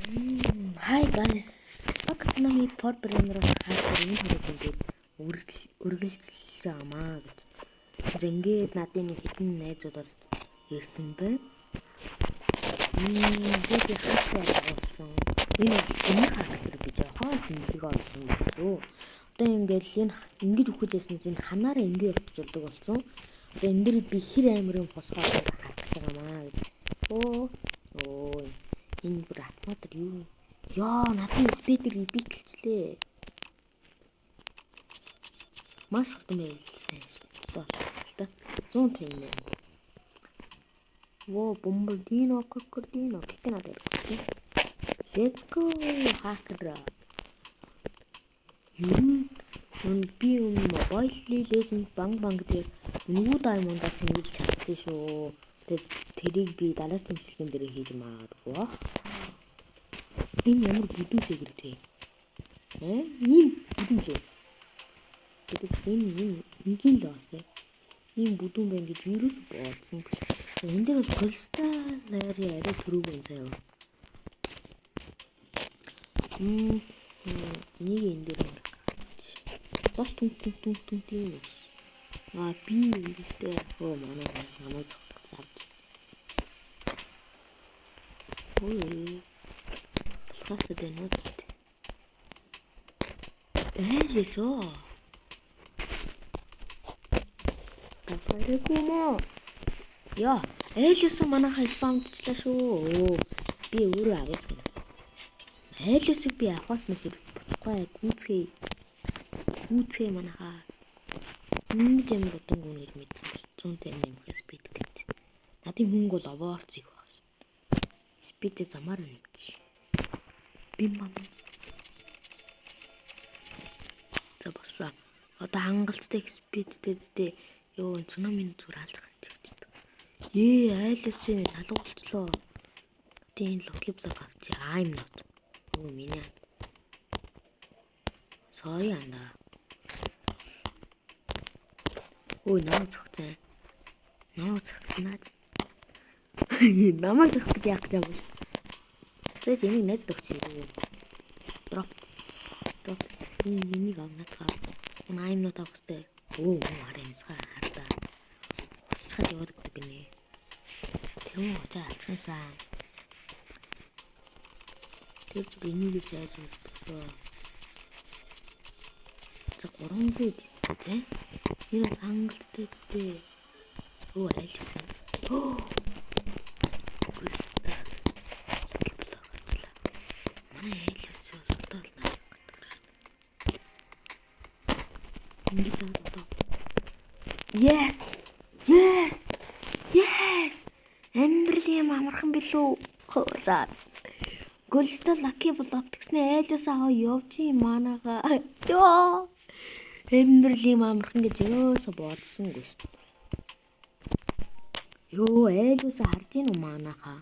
Hi guys. Spark Tsunami For Brainrot хаагаар энэ хэрэг ингээд үргэлжлэж байгаамаа гэж. За ингээд надын нэг хэдэн найзууд бол ирсэн байна. Би хаатай болсон. Энэ энэ характер би жоохон шинжлэх олсон байна шүү. Одоо ингээд энэ ингэж үхэж яснаас энэ ханаараа ингэ явчихдаг болсон. Одоо энэ дэр би хэр амар юм босгоод харах гэж байгаамаа гэж. Өө өө энэ бүр автоматар юу? Яа, надын спидер битэлчлээ. Маш хурдан байлсан шүү дээ. Одоо 158. Во, бомбардино, крокодино гэтээ надад хэрэггүй. Let's go hacker. Ер нь би өмнө Mobile Legend Bang Bang дээр нүгүү даймондаа цэнгэлж чадсан шүү. Тэгээд тэрийг би дараагийн бичлэгэн дээр хийж магадгүй бах. Энэ ямар бүдүүн сэгэр вэ? Э? Ийм бүдүүн зөө. Тэгээд энэ энэ энгийн л бас ээ. Ийм бүдүүн байна гэж вирус бодсон. Энэ дээр бол Crystal лайрын арай төрөг байна заяа. Энийг энэ дээр ингэ гаргаж. Бас түн түн түн түн тийм үү. Аа би ингэхдээ өө манай намайг завж. Ой. Хатад байна уу? Айлсоо. Тафарекумо. Яа, айлсоо манайхаа спамдчлаа шүү. Өө, би өөрөө авъяас санагдсан. Айлсыг би авахаас нэс ерөөс буцахгүй гүйцгээе. Гүйцгээе манайхаа. Ингэж ямар удаан гүн гэж мэдсэн. 158 спид тавьж. Надын хөнгө бол овоорц их баг. Спидээ замаар нэмчих. Би мам. За боссоо. Одоо хангалттай спидтэй зүйтэй ёо цунамийн зүр алж гарч ирдэг. Ээ айлсын алга болчлоо. Тэгээ энэ локи блок авчи. I'm not. Өө миний. Sorry анда. Өө намайг зөгцөн. Намайг зөгцөн наач. Намайг зөгөх гэж яах гэж юм бол. За энийг найз өгч. Drop. Drop. Энэ энийг ав надгаа. Энэ I'm not авах хэрэгтэй. Өө харин ясгаа хардаа. Усчхад яваад гэдэг гинэ. Тэр юм уцаа алчихсан. Тэр зүг энийг сайж үздэг. За 300 дистэй. Энэ бол хангалттай дистэй. Өө айлсан. Өө. Манай айлсан одоо л надад гадаг. Ингэж одоо. Yes. Yes. Yes. Амьдрал юм амархан билүү? За. Гөлстө lucky block тэгснэ айлсаа аваа явж юм манайгаа. Йоо. Амьдрал юм амархан гэж ерөөсө бодсонгүй шүү дээ. Йоо, айлсаа харж ийн үү манайхаа?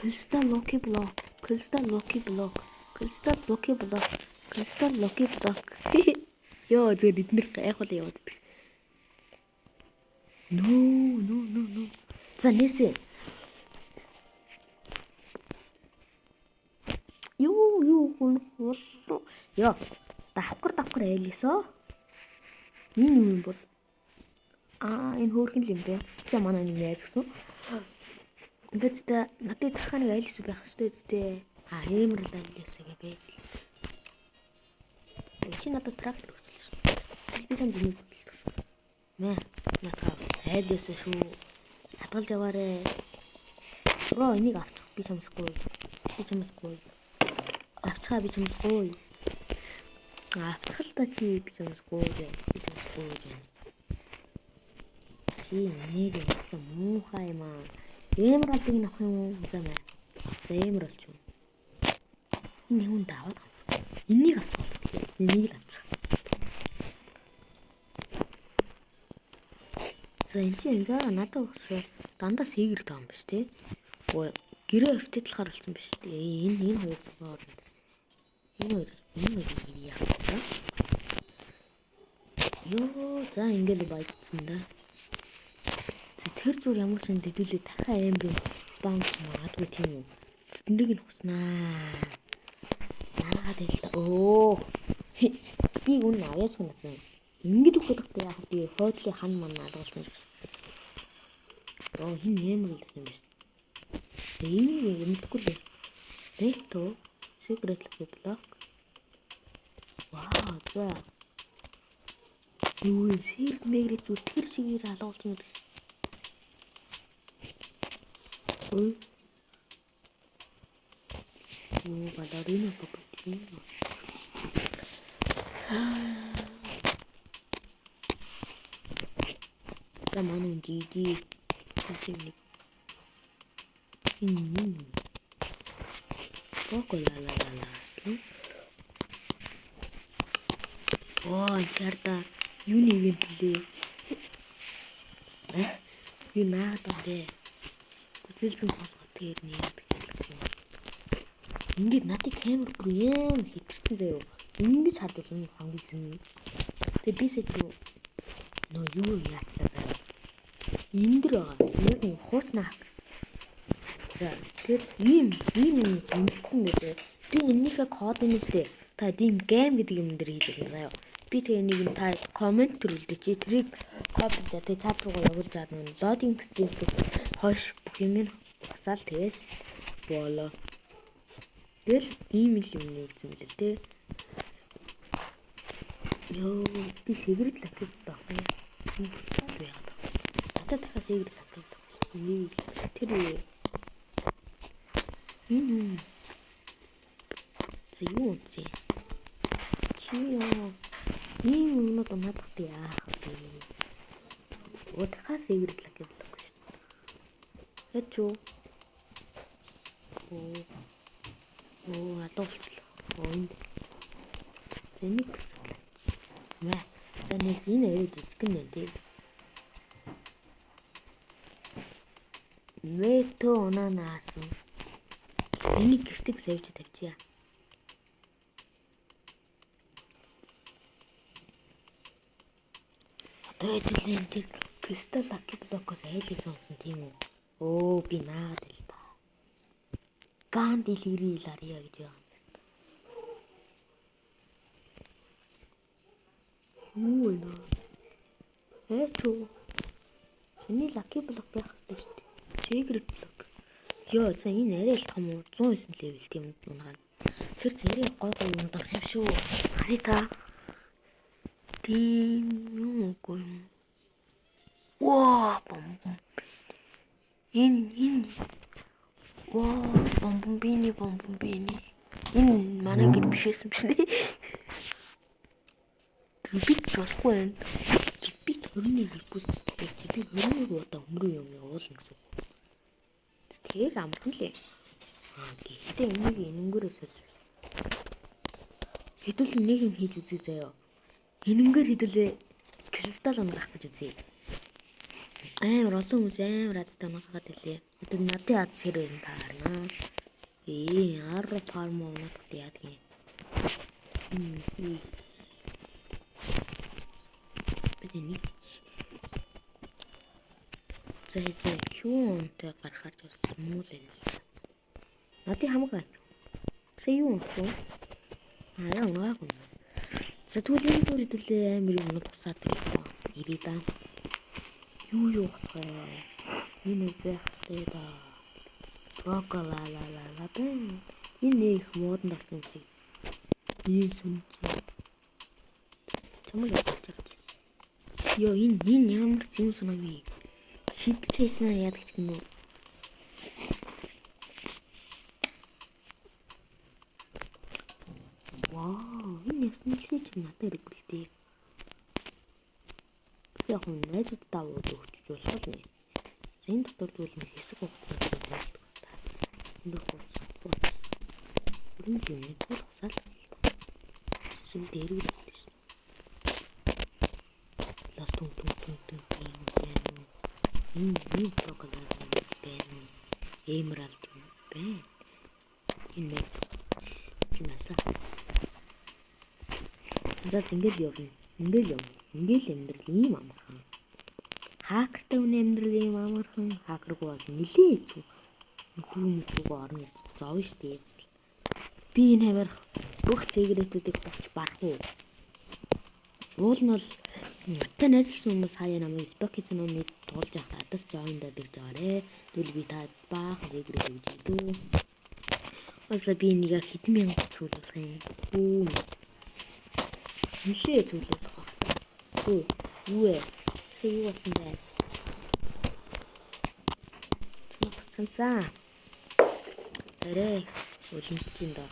Crystal lucky block. Crystal lucky block. Crystal lucky block. Crystal lucky block. Йоо, зүгээр эднэр гайхуул яваад идэх. No, no, no, no. За нээсэ. Юу юу хүн боллоо. Йоо, давхар давхар айлсоо. Энэ юу юм бол? Аа, энэ хөөрхөн л юм бэ. За манай нэг найз гэсэн. Ингээд та надад дахиад нэг айлс байх хэрэгтэй зү. Аа, emerald айлс гэ байж. Чи надад трактор өгчлээ шүү. Би санд энийг хөдөлгөх. Мэ, надад айлс шүү. Хадгалж яваарэ. Бро, энийг авчих би чамсгүй. Би чамсгүй. Авчихаа би чамсгүй. Авчих л та чи би чамсгүй. Би чамсгүй. Чи энийг явуулсан муухай юм аа. Emerald-ыг авах юм уу? За мэ. За emerald ч юм. Энэ хүн даваад. Энийг авчих. Энийг л авчих. За энэ чинь ингээ надад өгсөн дандаа сэгэр таа юм биш тий. Өө гэрээ өвтөдлөхөр болсон биш тий. Энэ энэ хоёр хооронд. Энэ хоёр энэ хоёр яах вэ? Йоо за ингээл баяжсан да. Тэр зүр ямар ч юм дэдүүлээ дахиад амар юм spawn магадгүй тийм үү. Тэднийг нь хуснаа. Наагаад байл та. Өө. Би үнэ авьяас хүнсэн. Ингэж өгөх хэрэгтэй яг би хойдлын хан ман алгуулсан шиг. Оо хин амар л юм биш. За энийг мэдгүй л. Бето secret block. Вау за. Юу юм secret мэгрэ зүйл тэр чигээр алгуулсан гэдэг. Ой. Оо балерина капучино. За манай GG нэг. Энэ. Поко ла ла ла ла. Оо чарта юуны ивент лээ. Би наад бэ. Гүзэлзгэн холбоотой нэ яадаг юм. Ингээд надыг камер бүр юм хитэрсэн заяо. Ингэж хардвал энэ хамгийн зэн. Тэгээ би сэт рүү нөө юу яатлаа заяа. Энэ дэр байгаа. Яг нэг хуучнаа. За тэр ийм ийм юм нэмэгдсэн байлээ. Би энэнийхээ код нь үстэй. Та тийм game гэдэг юм дээр хийж өгнө заяа. Би тэгээ нэг юм та коммент төрүүлдэ чи тэрийг copy лээ. Тэгээ чат руугаа явуулж чад нэг loading screen-ээс хойш бүх юм нь босаал тэгээд болоо. Тэгэл ийм л юм нэгдсэн мэлээ те. Йоо би secret lucky block юм. Энэ яагаад вэ? Надад дахиад secret lucky block. Нэг тэр юу? Энэ юу? За юу вэ? Чи ёо. Ийм юмнууд унаад яах вэ? Оо дахиад secret lucky block шүү дээ. Яч юу? Оо. Оо адуу болчихлоо. Оо энд. За энийг босголаа. Мэ. За нэс энэ арай жижигэн нэ тий. Мето унанаасан. Энийг гэртэг савж тавьчихъя. Одоо хэдүүлээ энэ тэр кристалл lucky block-оос айлын сонсон тийм үү? Өө би наад л та. Ганди лири лария гэж байгаа юм. Юу вэ? Эчүү. Чиний lucky block байх хэрэгтэй шүү дээ. Secret block. Йоо, за энэ арай л том уу? 109 level тийм унгаа. Тэр ч арай гой гой юм дор юм шүү. Харъя та. Тийм юм үгүй юм. Ваа, бом бом. Энэ ваа, бом бом бини бом бом бини. Энэ манай гэр биш байсан биш үү? Би ч болохгүй байна. Би 21 репост лээ. Би 21 удаа өмнө юм явуулна гэсэн үг. Тэр амархан лээ. Аа гэхдээ энийг энэнгээрээс л хэдүүл нэг юм хийж үзье заяа. Энэнгээр хэдүүлээ кристалл унгаах гэж үзье. Амар олон хүмүүс амар азтай унгаад илээ. Одоо надын аз сэр юм та харна. Арро фарм унгаах яадаг юм. Би нэг за за юунтай гарахаар ч бас муу л юм. Надын хамаг айч. Сая юу унах вэ? Аа унаагүй. За тэгвэл энэ зүгээр хэдүүлээ амар юм тусаад ирээ да. Юу юу болох вэ? Энэ байх хэрэгтэй да. Броко ла ла ла ла бэ. Энэ нэг мууданд орсон юм шиг. Ийм сүнж. Чамаг яаж байгаа. Йоо энэ ямар ч юм санаа вэ? Шидэж хайснаа яадаг ч юм уу? Вау, энэ ясны ч надад хэрэггүй л дээ. Яг нь найзуудтай ууд өгч болох юм. Энэ дотор тэгвэл нэг хэсэг хугацаанд болдог та. Энд хус. Бүрэн юм тул хусаал. Сүм дээргэл шин. Лас тун тун тун тун юм байна. Энэ нэг програм байна. Эмералд юм байна. Энэ нэг юм аа. За ингээл явна. Ингээл явна. Ингээл амьдрал ийм амархан. Хакертай хүний амьдрал ийм амархан, хакергүй бол нилээ хэцүү. Нөхөр мөхрөгөө орно гэж зовно шүү дээ. Би энэ хавар бүх secret үүдийг авч барах уу? Уул нь бол надтай найзлсан хүмүүс хаяа намайг Spooky Tsunami туулж байхдаа адас join даад ирж байгаарэ. Тэгвэл би та баахан secret өгч идэв. Осоо би энийг яг хэдэн мянга цуглуулах юм? Бүү. Нилээ цуглуулах байх та. Хөө, юу вэ? Сая юу болсон бэ? Чамсаа. Арай үлэмжин доо.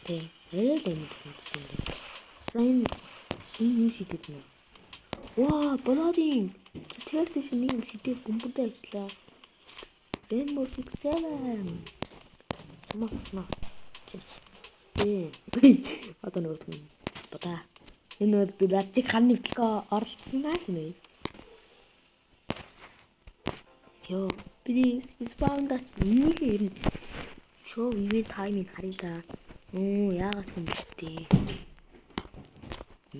Тэ, арай л амьд үлэмжин доо. За энэ юу шидэд нэ? Ваа, blooding. Тэр тийш нэг юм шидэд бөмбөдөө ажиллаа. Rainbow Six Seven. Макс макс. Ээ. Одоо нөгөө юм. Бата. Энэ бол лажиг хан нэвтлэгөө оролцсон даа тийм ээ. Йоо, please spawn дач энийхээ ер нь show event time-ыг харъя да. Яагаад хүн битээ.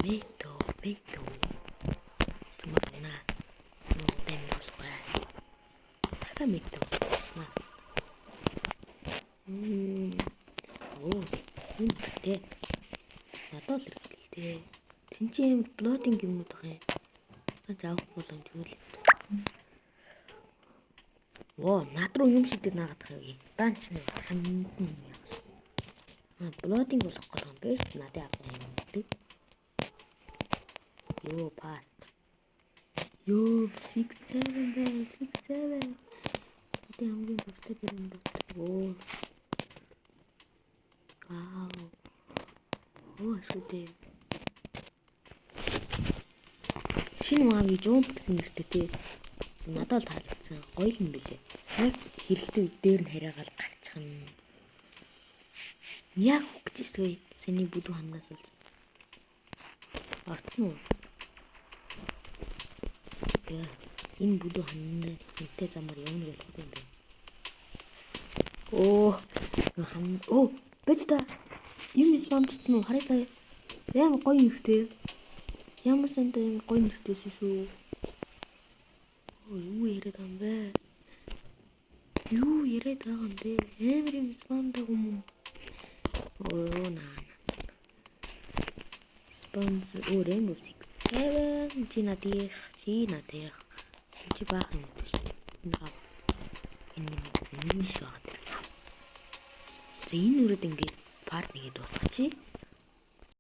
Мето, мето. Чумарна. Нүүдэм болохгүй. Тага мето. Мас. Оо, энэ битээ. Надад л хэрэгтэй. Тин чи юм blooding юмнууд байх юм. Наад авах боломж юу л. Оо, над руу юм шидэд наагаад юм. Даанч нэг ханд юм яа. А, blooding болох гол юм биш надад авах юм гэдэг. Йоо, паст. Йоо, 6 7 бай, 6 7. Одоо хамгийн дуртай брэнд. Оо. Вау. Оо, шүү дээ. Шинэ Mavi Jump гэсэн нэртэй тий. Надад л таалагдсан. Гоё юм билээ. Яг хэрэгтэй үед дээр нь хараагаал гарчихна. Яг үгч ирсэн. Сэний бүдүү ханаас л. Орцсон уу? Тэгээ энэ бүдүү ханнаа нэгтэй замаар явна гэж болох юм бэ. Оо, хан. Оо, бэж та. Юм спамдсан уу? Харъя та. Ямар гоё нэртэй. Ямар сантай юм гоё нэртэйсэн шүү. Оо, юу яриад байгаа юм бэ? Юу яриад байгаа юм бэ? Амар юм спамдаг юм уу? Оо, наа. Spawns оо Rainbow Six Seven чи надих, чи надих. Чи баах юм биш. Энэ гав. Энэ миний л байгаа. За энэ үрээд ингээд part 1-ийг дуусгачих.